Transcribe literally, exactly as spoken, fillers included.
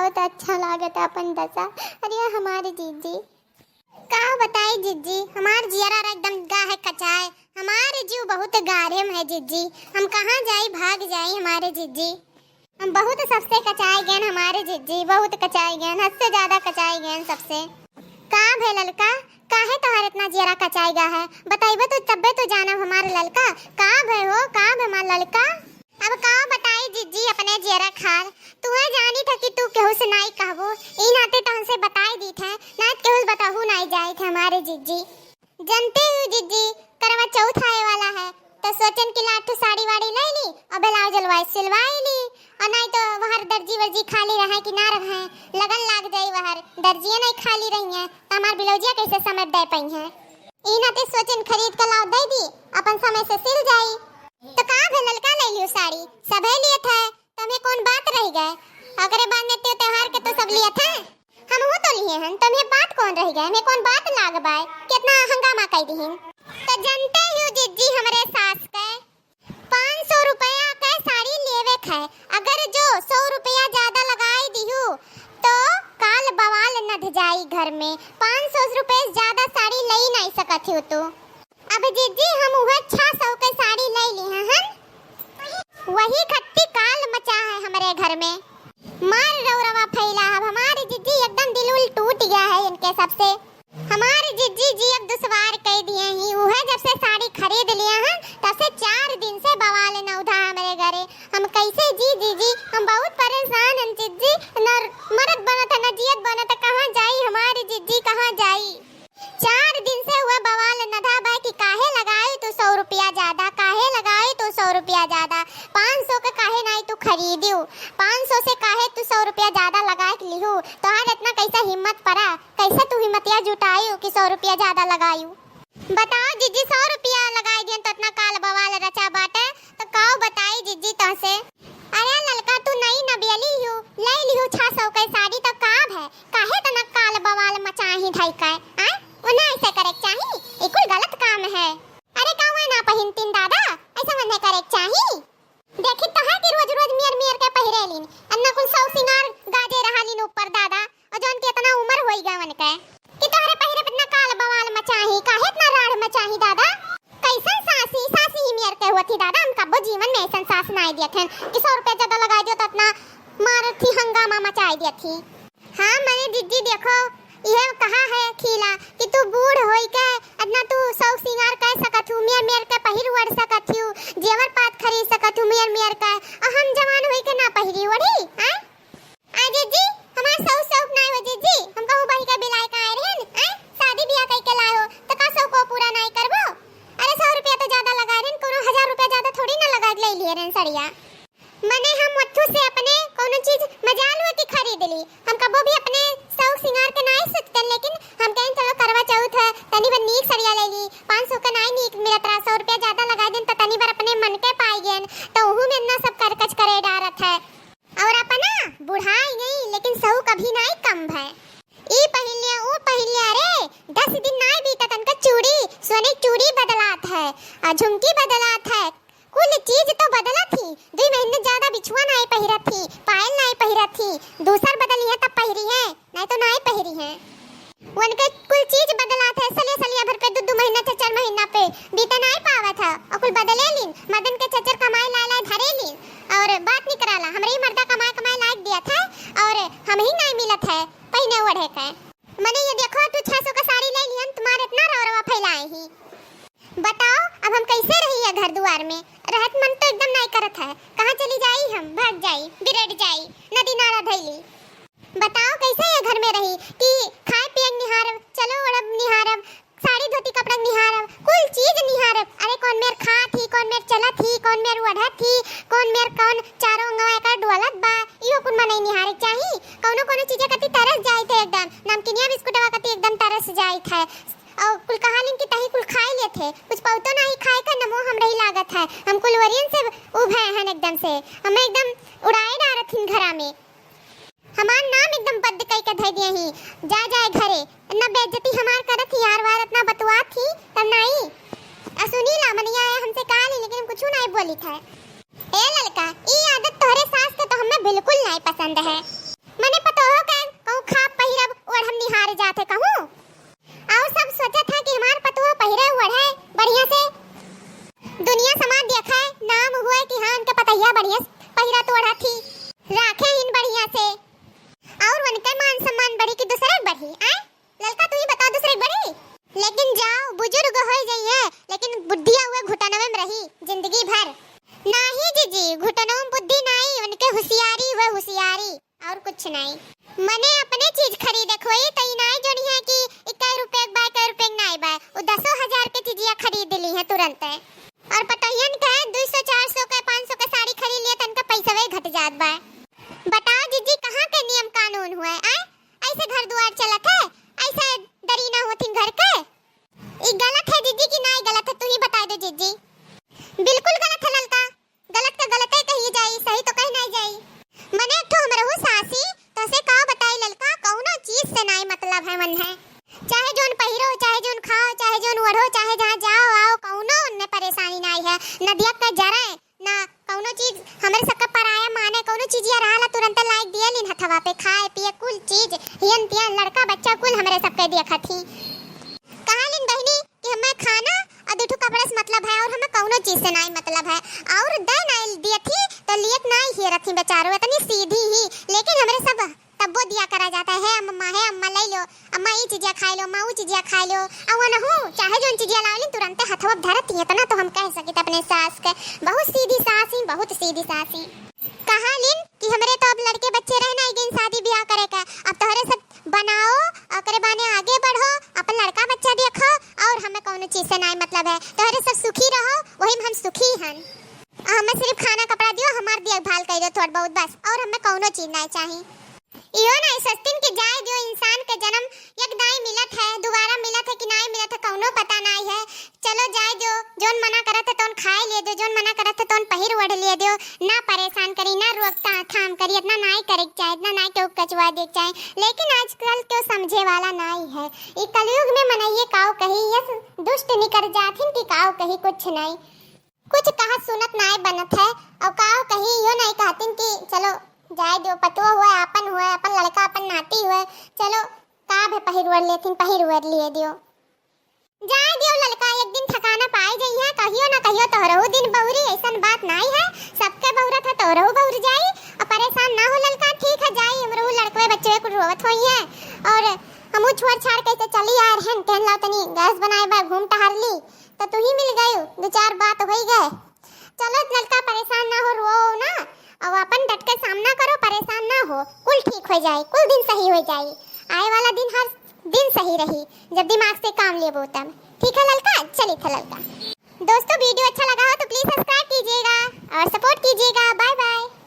बहुत अच्छा लागत है अपन दशा। अरे हमारे जीजी, का बताई जीजी, हमार जियरा एकदम गा है कचाए, हमार जीव बहुत गारे में है जीजी। हम कहाँ जाई, भाग जाई हमारे जीजी। हम बहुत सबसे कचाए गएन हमारे जीजी, बहुत कचाए गएन, हद से ज्यादा कचाए गएन सबसे। का भे ललका, काहे तोहार इतना जियरा कचाए गा है? बतइबे तो तब्बे तो जानब हमार ललका। का भे हो, का भे हमार ललका? अब का बताई जीजी अपने जियरा खाल, तुहे जानी था कि तू केहू से नाई कहबो, ई नाते तहन से बताई दी थे, नाई केहू से बतहू नाई जाई थे हमारे जीजी। जनते हो जीजी, करवा चौथ आए वाला है, तो सोचन कि लाठ साड़ी वाड़ी ले ली और ब्लाउज अलवाई सिलवाई ली, और नहीं तो वहर दर्जी वर्जी खाली रहे कि ना रहे, लगन लाग जाई वहर, दर्जिया नहीं खाली रही है, तो हमार ब्लाउजिया कैसे समेट दे पाई है? ई नाते सोचन खरीद के लाओ दे दी, अपन समय से सिल जाई। तो का भे ललका ले लियो साड़ी, सभे लिए थे, तमे कौन बात रह गए? ओकरे बाद में त्यों त्योहार के तो सब लिए थे, हम वो तो लिए हन, तमे बात कौन रह गए? में कौन बात लाग बाय? कितना हंगामा कर दीहिन। तो जनते हो जिज्जी हमरे सास के पाँच सौ रुपया के साड़ी लेवे के है, अगर जो सौ रुपया ज्यादा लगाई दिहू तो काल बवाल नध जाई घर में। पाँच सौ रुपये से ज्यादा साड़ी ले नहीं सकत हो तू। अब जीजी हम उहे छह सौ के साड़ी ले ली हन, वही खत्ती काल मचा है हमरे घर में। मार रौरवा फैला है, अब हमारे जीजी एकदम दिल उल टूट गया है इनके सबसे। हमारे जीजी जी अब दुश्वार कह दिए ही, उहे जब से साड़ी खरीद लिए हैं तब से चार दिन से बवाल नौधा हमरे घरे। हम कैसे जी जीजी, हम बहुत परेशान हैं जीजी, न मरद बनत है न जियत बनत है, कहाँ जाई हमारे जीजी, कहाँ जाई? चार दिन से हुआ बवाल नधा बा कि काहे लगाई तू सौ रुपया ज्यादा, काहे लगाई तू सौ रुपया ज्यादा, पाँच सौ के काहे नाई तू खरीदियो, पाँच सौ से काहे तू सौ रुपया ज्यादा लगा के लिहू, तोहार इतना कैसा हिम्मत पड़ा, कैसे तू हिम्मतिया जुटायू कि सौ रुपया ज्यादा लगायू? बताओ जीजी, सौ रुपया लगाई दियन तो इतना काल बवाल रचा बाटे, तो काऊ बताई जीजी तोहसे? अरे ललका, तू नई नबियली हू, ले लिहू छह सौ के साड़ी, तो का भे? काहे तना काल बवाल मचाही धई के, आय? उन्हें ऐसे करे के चाही, ई कुल गलत काम है। अरे का वह ना पहिनतीन दादा, ऐसे उन्हें करे के चाही। देखी तो है कि रोज रोज मियर मियर के पहिरे लीन, अन्ना कुल सौ सिंगार गाजे रहा लीन ऊपर दादा, और जौन के इतना उम्र होई गए उनके कि तोहरे पहिरे पे इतना काल बवाल मचाही, काहे इतना राड़ मचाही दादा? कैसन सासी, सासी ही मियर के हुआ थी दादा, हम कब्बो जीवन में ऐसन सास नाई दिया थे कि सौ रुपया ज्यादा लगा दियो तो इतना मार थी, हंगामा मचाई दिया थी। हाँ, मने जिज्जी देखो, यह कहा है खीला कि तू बूढ़ होई के इतना तू शौक सिंगार कर सकत हूँ, मेर मेर के पहिर ओढ़ सकत हूँ, जेवर पात खरीद सकत हूँ मेर मेर के, और हम जवान होई के ना पहिरी ओढ़ी, हैं? आ जिज्जी, हमार शौक शौक नाई हो जिज्जी, हम कहूँ बही के बिलाई का आए रहन, हैं? शादी ब्याह कई के लाए हो, तो का शौक को पूरा नाई करबो? अरे सौ रुपया तो ज्यादा लगा रहन, कोनो हजार रुपया ज्यादा थोड़ी ना लगा ले लिए रहन सड़िया। मने हम ओथू से अपने कौनो चीज मजाल हुआ कि खरीद ली। हम कबो भी अपने शौक सिंगार के नाई सोचतन, लेकिन हम कहें चलो करवा चौथ है, तनी बर नीक सड़िया ले ली, पाँच सौ के नाई नीक मिलत रहा, सौ रुपया ज्यादा लगा देन तो तनी बर अपने मन के पाई गेन, तो उहू में इतना सब करकच करे डारत है। और अपना बुढ़ाई गई, लेकिन शौक अभी नाई कम भय। ई पहिलिया, ऊ पहिलिया रे, दस दिन नाई बीतत, उनका चूड़ी, सोने की चूड़ी बदलात है, आ झुमकी बदलात है, कुल चीज तो बदलत ही, दुई महीने ज्यादा बिछुआ नाई पहिरत ही, पायल नाई पहिरत ही, दूसर बदली है तब पहिरी है, नाई तो नाई पहिरी है। उनके कुल चीज बदलात है, सलिया सलिया भर पे दू दू महीना, चार चार महीना पे बीते नाई पावत है, और कुल बदले लीन, मदन के चचर कमाई लाए लाए धरे लीन, और बात निकराला, हमरे ही मर्दा कमाए कमाए लायक दिया था, और हम ही नाई मिलत है पहिने ओढ़े के। मने ये देखो, तू छह सौ का साड़ी ले लिहन, तुम्हारे इतना रौरवा फैलाए ही। बताओ, अब हम कैसे रही ये घर दुआर में? रहत मन तो एकदम नाई करत है। कहाँ चली जाई हम? भाग जाई, बिरड़ जाई, नदी नाला धैली। बताओ, कैसे ये घर में रही कि खाए पिए के निहारब, चलो ओढ़ब निहारब, साड़ी धोती कपड़ा के निहारब, कुल चीज निहारब। अरे, कौन मेर खात ही, कौन मेर चलत ही, कौन मेर ओढ़त ही, कौन मेर कौन चारों अंगवा एकर डोलत बा, इहो कुल मनई निहारे के चाही। कौनो कौनो चीजे कति तरस जाइत है एकदम, नमकीनिया बिस्कुटवा कति एकदम तरस जाइत है। और कुल कहालिन कि तही कुल खाई लेत है, कुछ पौतो नाही खाए का नमो हमरे ही लागत है। हम कुल वरियन से उभे हन एकदम से, हमें एकदम उड़ाए डारत हिन घरा में। हमार नाम एकदम बद कई के धई दिए ही, जा जाए घरे, इतना बेइज्जती हमार करत ही यार वार, इतना बतुआत ही, तब नाही। आ सुनी ला, मनिया आया हमसे कहा ली, लेकिन हम कुछ नाही बोली था। ए ललका, ई आदत तोहरे सास के तो हमें बिल्कुल नाही पसंद है। मने पता मने अपने चीज खरीदे क होई, त ई नाई जोनी है कि ई कै रुपये क बा, कै रुपये क नाई बा। उ दसो हजार के चीजिया खरीद ली है तुरंते। और पतोहियन के दुई सौ, चार सौ के, पाँच सौ के साड़ी खरीद लिया, तनका पैसवे घट जात बा। बताओ जिज्जी, कहाँ के नियम कानून हुए, आय? ऐसे घर दुआर चलत है? ऐसे दरीना होथिन घर के? ई गलत है जिज्जी कि नाई गलत है, तू ही बताई दे जिज्जी। बिल्कुल गलत है ललका, गलत का गलते कही जाई, सही तो कही नाई जाई। मने एक ठो हमरहू सासी, तोसे का बताई ललका, कौनो चीज से नाई मतलब है मन है। चाहे जोन पहिरो, चाहे जोन खाओ, चाहे जोन ओढ़ो, चाहे जहाँ जाओ आओ, कौनो उनने परेशानी नाई है। नदिया के जरे ना कौनो चीज हमरे सबके पराया माने, कौनो चीजिया रहला तुरंते लाइक दिए लिन हथवा पे, खाए पिए कुल चीज, हियन तियन लड़का बच्चा कुल हमरे सबके देखत ही। कहा लिन बहिनी कि हमें खाना और दुठू कपड़ा से मतलब है और हमें कौनो चीज से नाई मतलब है। और दे नाई दिए थी तो लियत नाई हियरत ही बेचारो, इतनी सीधी ही, लेकिन हमरे सब तब्बो दिया करा जाता है, "हे अम्मा, हे अम्मा, ले लो, अम्मा, ई चीजिया खाए लो, अम्मा, ऊ चीजिया खाए लो।" अउ वनहू, चाहे जोन चीजिया लावलिन, तुरंते हथवा धरत ही। इतना तो हम कह सकित अपने सास के, बहुत सीधी सास ही, बहुत सीधी सास ही। कहा लिन कि हमरे तो अब लड़के बच्चे रह नाई गइन शादी ब्याह करे के, अब तोहरे सब बनाओ, ओकरे बाने आगे बढ़ो, अपन लड़का बच्चा देखो, और हमें कौनो चीज से नाई मतलब है। तोहरे सब सुखी रहो, वही में हम सुखी हन। हमें सिर्फ खाना कपड़ा दियो, हमार देखभाल कर दो थोड़ बहुत बस, और हमें कौनो चीज नाई चाही। इहो नाई सोचतिन कि जाए दियो, इंसान के जन्म एक दाई मिलत है, दोबारा मिलत है कि नाई मिलत है, कौनो पता नाई है। चलो जाए दियो, जोन मना करत है तोन खाए लिए दियो, जोन मना करत है तोन पहिर ओढ़ लिए दियो। ना परेशान करी, ना रोक टा-, थाम करी, इतना नाई करे के चाहे, इतना नाई केहू कचवा दे के चाहे। लेकिन आजकल केहू समझे वाला नाई है। ई कलयुग में मनइये काव कही, यस दुष्ट निकर जाथिन कि काव कही कुछ नाई। कुछ कहत सुनत नाय बनत है, और का कही, इहो नाय कहतिन कि चलो जाए दियो, पतोह हुए, आपन हुए, अपन लड़का, अपन नाती हुए, चलो का भे पहिर ओढ़ लेथिन, पहिर ओढ़ लिए दियो। जाए दियो ललका, एक दिन ठिकाना पाए जइहे, कहियो ना कहियो तोहरहु दिन बहुरी, ऐसन बात नाय है, सबके बहुरत है, तोहरहु बहुर जाई, और परेशान ना हो ललका, ठीक है जाई, हमरहु लड़कवे बच्चे कुल रोवत होई है, और हमहू छोड़ छाड़ के ऐसे चली आए रहन, कहन लाओ तनी गैस बनाए बा, घूम टहर ली, तो तू ही मिल गयू, दो चार बात होई गए। चलो ललका, परेशान ना हो, रो ना, अब अपन डट के सामना करो, परेशान ना हो, कुल ठीक हो जाए, कुल दिन सही हो जाए। आए वाला दिन हर दिन सही रही, जब दिमाग से काम लेबो तब। ठीक है ललका, चली था ललका। दोस्तों, वीडियो अच्छा लगा हो तो प्लीज सब्सक्राइब कीजिएगा और सपोर्ट कीजिएगा। Bye bye.